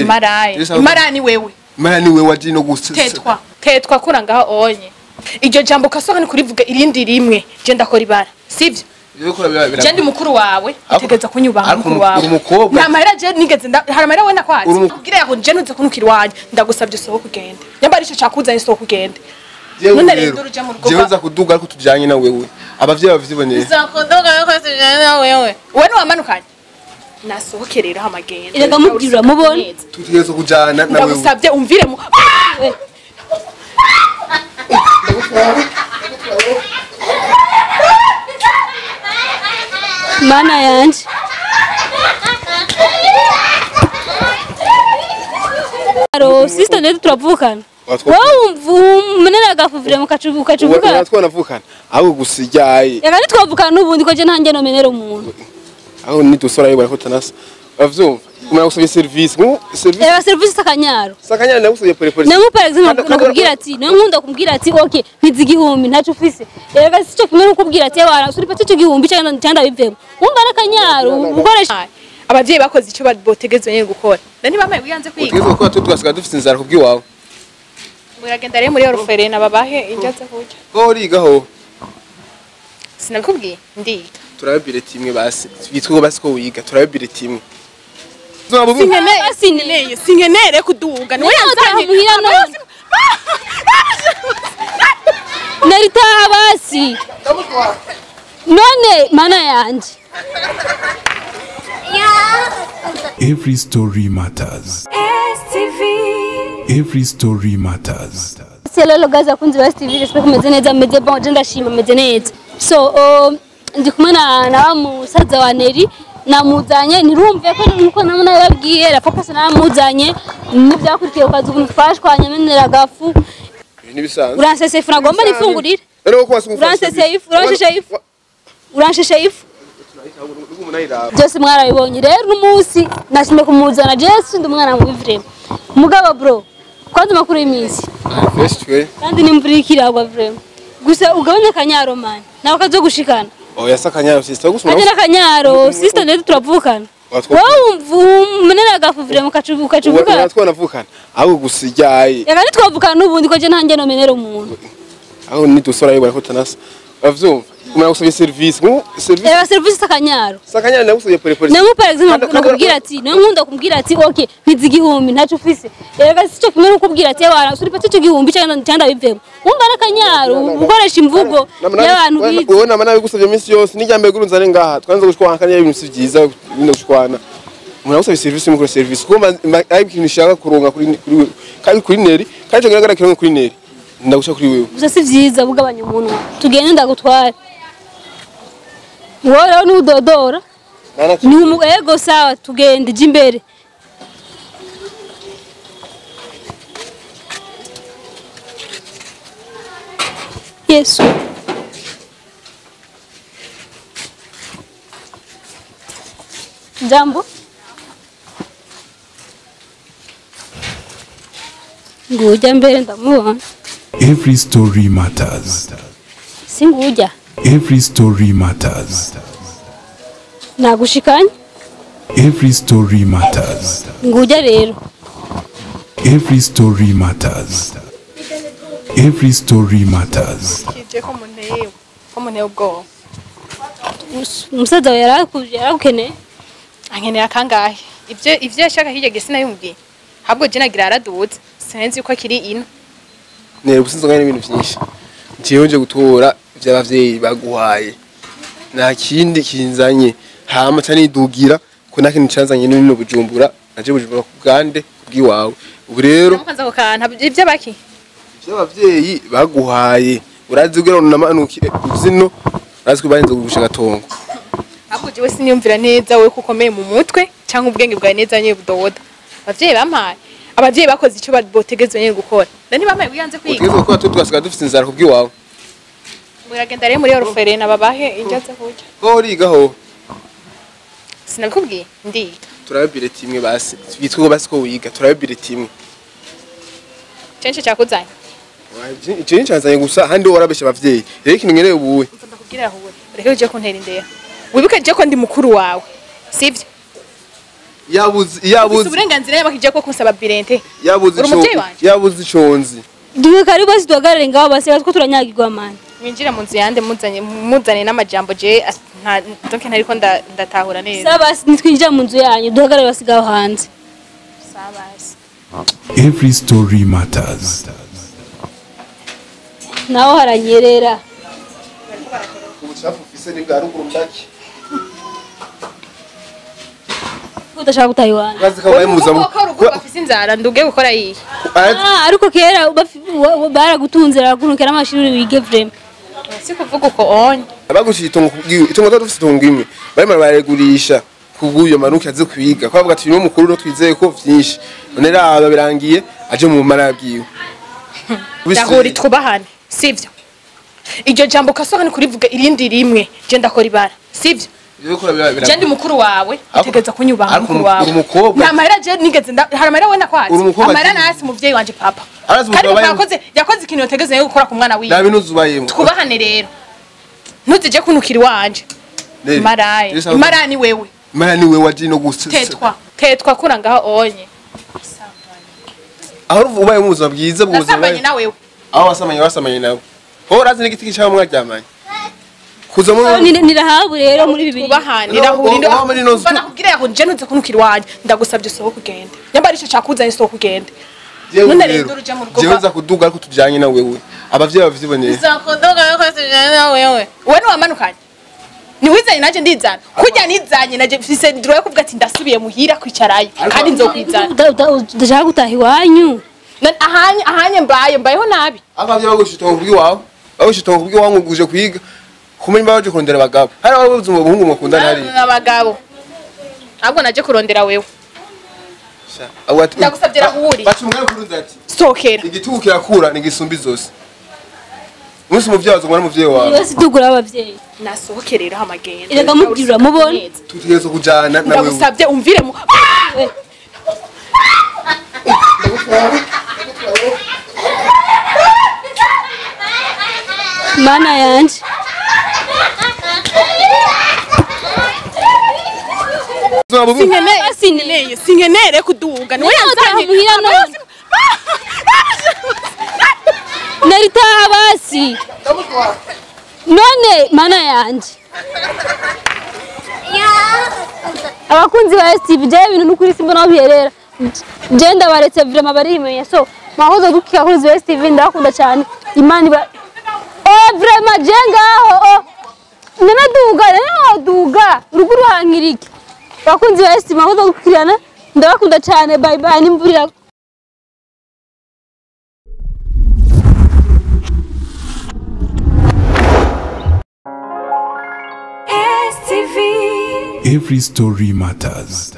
Maraya. Maraya ni wewe. Maraya ni wewe waje no gusa. Tetwa. Tetwa kura ngaho onye. Iryo jambo kasoka ni kurivuga irindi rimwe. Je ndakora ibara. Sivyo? Je ndi mukuru wawe, utegeza kunyubaha mukuru wawe. Nta mahera je nigeze hari amahera we nakwatse. Kugira yaho je ntuze kunukira iwanje, ndagusabye usohoke ugende. Nyamba arico cakuzanye usohoke ugende. None rero jewe nza kuduga ariko tujanye na wewe. Abavyeyi bavyiboneye. Nza kuduga ariko tujanye na wewe. Wewe niwamanukanye. Nasohoke rero hamagenda. Erega mubwira mubone. Tutegerezwa kujana na wewe. Ndagusabye umvire mu. Mana yanje. Aro sister netu turavukana. Wowe umunene agafuvira mukacubuka. Ubu twanavukana. Aho gusigaye. Ega nitwavukana n'ubundi ko je ntange nomenera umuntu. Aho nidusora yibara ko tanasa. Bavyumva. Umara gusabye service. Ngu service. Ega service sakanyaro. Sakanyaro ndagusabye pole pole. Nemu par exemple nakubwira ati, nawe nkunda kumbwira ati okay, ntizi igihumbi ntaco ufise. Ega sico kimwe n'ukubwira ati wara uri pati ico gihumbi cyangwa ndabivemo. Wumva nakanyaro ukoresha abavyeyi bakoze ico botegezwe nyene gukora. Nani bamaye wiyanze kwiga. Utegezwe gukora twe twasigaye dufite inzara kubwiwawe. Muragenda rero muri orpheline babahe indya zo kurya. Ko uriga ho? Sinabikubwiye ndiga. Turabe billet imwe basi. Bitwe basi ko wiga, turabe billet imwe. Sinkeneye, sinkeneye kuduga. Niwe yanzanye muhira none. Naritaha basi. None mana yanje. Every story matters. STV. Every story matters. Hello guys, akunzi ba STV, respect meze neza, meze bon, je ndashima meze neza. So, ndi kumwe na wa musaza wa Neri, namuzanye ntirumve ko nuko namwe nababwiye, rafokase namuzanye nibyakurikiye ukaza ubuntu twashwanye menera gafu. Nibisanzwe. Uransese ifu nagomba nifungurire. Uransese ifu, uransheshe ifu. Uransheshe ifu. Byose mwarabibonye rero n'umunsi nashimye kumuzana Jesu ndi umwana mubi vraiment. Mugabo bro, kwanza makuru y'iminsi. Fresh twe. Kandi n'imvura ikiragwa vraiment. Gusa ugabanya akanyaro man. Nawe kazogushikana. Oya sakanyaro sister gusuma. Anje nakanyaro sister netu turavukana. Wowe umunene agafu vraiment ukacubuka. Ubu twanavukana. Aho gusigaye. Ega nitwavukana n'ubundi ko je ntange nomenera umuntu. Aho nidusora yibara ko tanasa. Bavyumva. Umara gusabye service. Ngu service. Ega service sakanyaro. Sakanyaro ndagusabye pole pole. Nemu par exemple nakubwira ati, nawe nkunda kumbwira ati okay, ntizi igihumbi ntaco ufise. Ega sico kimwe n'ukubwira ati wara uri pati ico gihumbi cyangwa ndabivemo. Wumva nakanyaro ukoresha imvugo y'abantu bize. Wowe nama nabigusabye iminsi yose nijyambere gurunzane ngaha. Twanze gushwana kandi ibintu si byiza bino gushwana. Umuntu agusabye service mukora service. Kuko ari ikintu ushaka kuronka kuri kandi kuri Neri, kandi cyo ngaragara kironka kuri Neri. Ndagusha kuri wewe. Gusa si vyiza bugabanya umunwa. Tugende ndagutwara. Wowe rero nudodora. Ni ego sawa tugende je imbere. Yesu. Jambo. Nguja mbere ndamubona. Every story matters. Singuja. Every story matters. Nagushikanye. Every story matters. Nguja rero. Every story matters. Every story matters. Kije ko munteye, ko munteye ubwoba. Umusaza yarakuje yarakeneye. Ankeneye akangahe? Ivyo yashaka hirya gese nayumubwiye. Habwo je nagira araduze. Sinzi uko akiri ino. Nere gusinzwe n'ibintu byinshi. Ngiye nje gutora ivy'abavyeyi baguhaye. Nta kindi kinzanye. Hama cyane idugira ko nta kintu canzanye n'ino Bujumbura, naje Bujumbura ku bwande kubwiwawe. Ubu rero mukanza ko kantu ivy'abaki? Ivy'abavyeyi baguhaye. Urazi kugira ngo namanuke zino, urazi ko barinze kugusha gatongo. Ahubwo jewe siniyumvira neza we kukomeye mu mutwe cyangwa ubwenge bwawe neza nyine budoda. Abavyeyi bampaye. Abavyeyi bakoze ico botegezwe nyene gukora. Nani bamaye wiyanze kwiga. Utegezwe gukora twe twasigaye dufite inzara kubwiwawe. Muragenda rero muri orpheline babahe indya zo kurya. Ko uriga ho? Sinabikubwiye ndiga. Turabe billet imwe basi. Bitwe basi ko wiga, turabe billet imwe. Censhi cyakuzanye. Censhi cyanzanye gusa handi warabesha abavyeyi. Rero ikintu ngereye ubuwe. Ndakubwira aho uri. Reka uje kuntera indeya. Wibuke je ko ndi mukuru wawe. Sivyo? Yabuze Ufise yabuze uburenganzira yabakije ko kunsaba birente. Yabuze Uri ico umuvyeyi wanje? Yabuze iconzi. Duhe karibu basi duhagarare ngaho basi ko turanyagirwa mani. Mwinjira mu nzu yande muzanye n'amajambo je nta donc ntariko ndatahura neza. Sawa basi nitwinjira mu nzu yanyu duhagarare basi ngaho hanze. Sawa basi. Every story matters. Naho haranyerera. Ubucafu ufise ni bwa ruguru ndaki. Udashaka gutaha iwanyu. Bazi ko bayimuza mu. Ko rugo bafise inzara nduge gukora iyi. Ariko kera baragutunze barakurukira amashuri wige vraiment. Si kuvuga uko onye. Abagushije itongo kubwiwe itongo dufise itongo imwe. Barimo baregurisha kubw'uyo manuke aze kwiga. Ko bavuga ati niwe mukuru no twizeye ko vyinshi. None raba birangiye aje mu mara yabwiwe. Ndahuri twubahane, sivyo? Iryo jambo kasoha ni kurivuga irindi rimwe, je ndakora ibara, sivyo? Je ndi mukuru wawe, utegereza kunyubaha mukuru wawe. Nta mahera je nigeze hari amahera we nakwatse. Amahera nasi muvyeyi wanje papa. Kandi papa yakoze ikintu yotegeze yo gukora ku mwana wiwe. Nabi nuzubayemo. Twubahane rero. Ntuzije kuntukira iwanje. Maraya. Maraya ni wewe. Maraya ni wewe waje no gusa. Tetwa. Tetwa kura ngaho onye. Aho ubaye mu buzima bwiza bw'ubuzima. Nasamanye na wewe. Aho wasamanye nawe. Ho urazi n'igiti cyangwa mwaryamanye. Kuza muri nirahabu rero muri bibiri. Twubahane rahuri ndo. Nakubwira yaho je ntuze kuntukira iwanje. Ndagusabye sohoka ugende. Nyamba arico cakuzanye sohoka ugende. None rero uruja mu rugo. Jewe nza kuduga ariko tujanye na wewe. Abavyeyi bavyiboneye. Nza kuduga ariko tujanye na wewe. Wewe niwamanukanye. Ni wizanye naje ndizana. Kujya nizanye naje mfise droit yo kuvuga ati ndasubiye muhira kwicarayo kandi nzokwizana. Udashaka gutaha iwanyu. Ahanye mbayeho nabi. Abavyeyi bagushita kubwi wawe. Bagushita kubwi wawe nguje kwiga. Kumenya baje kurondera abagabo. Hari ababuze mu buhungu mukundana hari. Abagabo. Ahubwo naje kurondera wewe. Ndagusabye rahuri. Bacu umugani kurundi ati. Sokera. Igitugu kirakura ni gisumbi zose. Umunsi muvyeyi azongwa n'umuvyeyi wawe. Yose tugura abavyeyi. Nasohokerera hamagenda. Erega mubwira mubone. Tutegerezwa kujana na wewe. Ndagusabye umvire mu. Mana yanje. Sinkeneye kuduga. Niwe yanzanye muhira none. Naritaha basi. None mana yanje. Abakunzi ba STV je ibintu nukuri simbona aho biherera. Je ndabaretse vraiment barimenya so mwahoze gukika kuri STV ndakunda cyane. Imana iba oh vraiment je ngaho oh nanaduga nanaduga ruguru hankiriki. Abakunzi ba STV mwahoze gukirana ndabakunda cyane bye bye n'imvura. Every story matters.